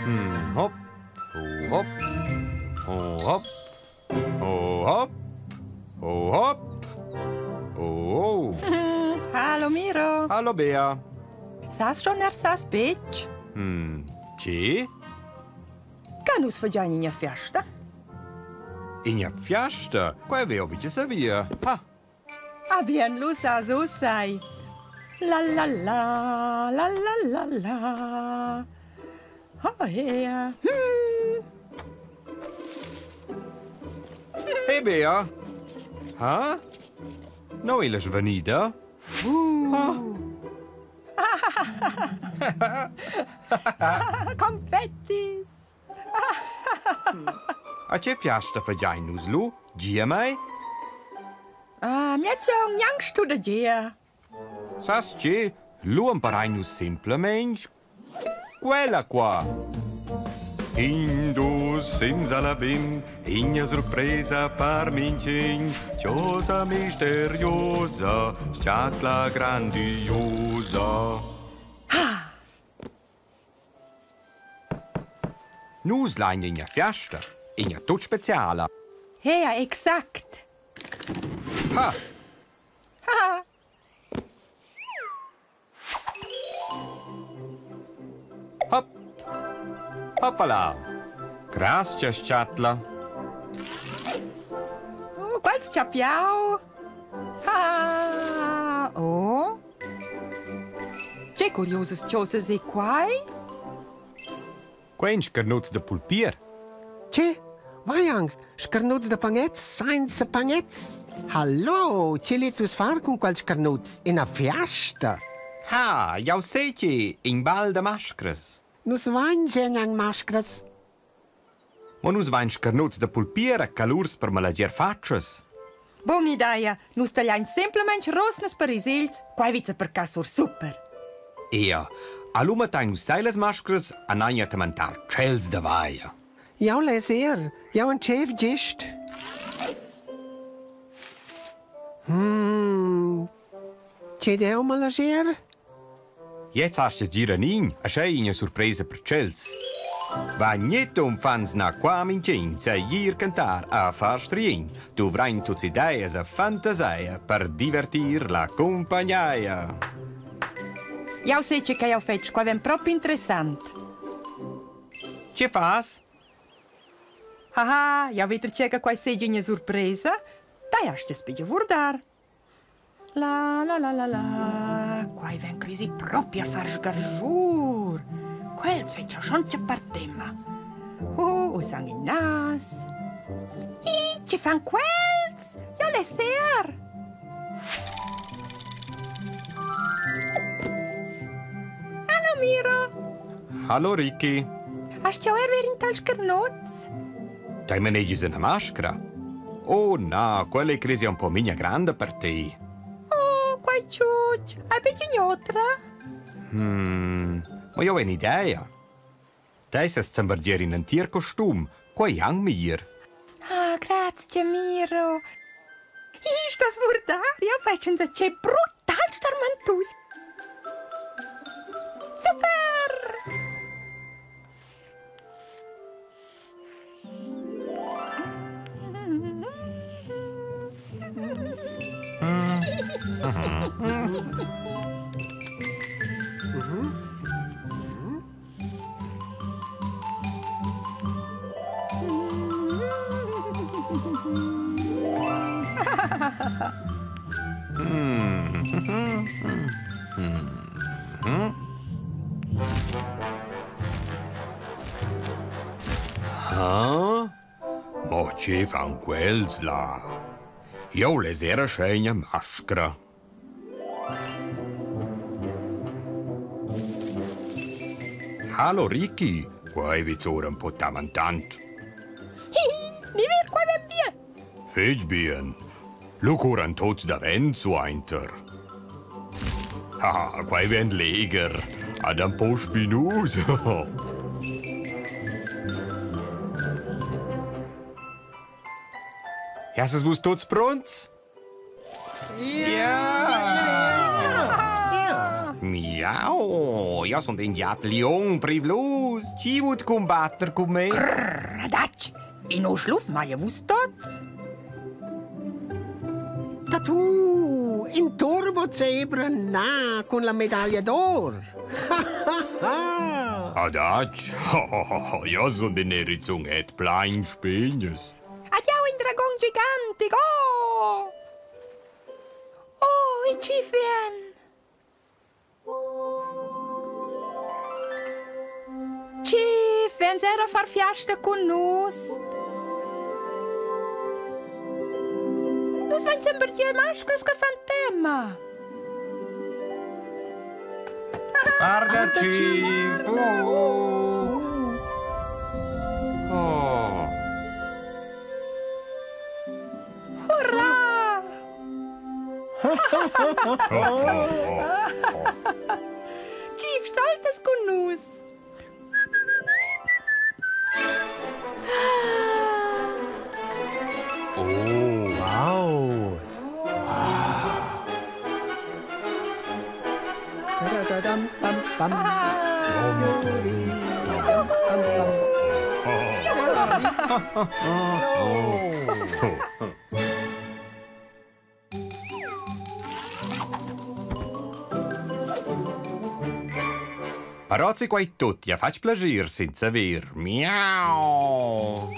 Hmm, hop, ho, hop, ho, hop, ho, hop, ho, hop, ho, ho. Hallo Miro. Hallo Bea. Sas schon er sas betg? Hmm, tge? Che nus fagiain ina fiasta. Ina fiasta? Quai veo betg savia. Ha! Ah bien, lu sas uss ei. La la la, la la la la. Ha hea. Hmm. Hey Bea. Ha? No illa svanida? Uh. Confettis! A che fiasta fagiain nus lu? Gia mai? Ah, miez jeu gnanc studegia. Sas che? Lu emparein nus semplamein quella qua. Indus simsalabim, igna surpresa par minchin, chosa misteriosa, scatla grandiosa. Nus lain ina fiasta, ina tut speciala. Ea, exact. Ha! Ha! Hop! Hoppala! Grazie, schatla. Oh, quals chapiau? Ha! Oh! Tge curiosas chosas è quai? Quei ein scarnuts da pulpier. Tge? Vai anc, scarnuts da panets sainza panets? Hallo, tge lez vus far cun quels scarnuts? Ina fiasta? Ha, jau sai che in bal da mascras. Nus vain gnanc mascras. Mo nus vain scarnuts da pulpier a calurs per malegiar fatschas. Bun'ideia! Nus tagliain simplamaing rosnas per ils egls, quai vezza per cas our super. Ea, alura mettain nus sai las mascras a nagna tementar tschels da vaia. Jau less er, jau entschev gist. Hmm. Tge deu malager? Jetzt hast du gira nin, a schei ina surpresa per tschels. Va gnit unfants na qua minchin, sai ir cantar a far strien. Dovrain tuts ideas e fantasia per divertir la compagnaia. Jau sai che jau fetsch, qua ven propi interessant. Che fas? Haha, jau vi che quai seigi ina surpresa. Dai astgas buca vurdar. La la la la la, quai vegn crisi propi a far sgarschur. Quels fetscha schon che par tema. Uh, uss han il nas. Ih, che fan quels? Jau less er. Hallo Miro. Hallo Ricky. Hast du er ver in tal scarnoz? Tei manegis ina mascra? Oh na, quella è crisi un po' migna granda per te. Oh, quai tschuc, hai betg in'otra? Hmm, ma io ho un'idea. Te sas zambergier in entir costum, quai anc meglier. Ah, grazie Miro. Ih, stas vurdar, jau fetsch insatge brutal starmentus. Super! Ah? Mo che fan quels là? Jeu less era sche ina mascra. Hallo Ricky, quai vi zora un po tamantant. Ni ver, quai ven bien. Fetg bien. Lu curan tots davent suainter. Haha, quai vegn leger. Ad un po spinus. Essas vus tuts pronts? Ja! Miau! Io sun in giat liung privlus. Chi vut cumbatter cun me? Grrr, adatg! E no schluff mai a vus tots. Tatu, in turbo zebra na cun la medaglia d'or. Adatg! Io sun in erizzun et plain spignas. Adiau in dragon gigantic! Oh! Oh, i ci vien! Chief, vens era a far fiasta cun nus? Nus vein sempre tier mascras che fan tema. Guarda, Chief! Oh. Oh. Hurra! Chief, saltas cun nus! Oh. Wow! Da-da-dam, pam, pam. Pam, pam. Però se quai tut ja fatg plasir senza ver. Miau.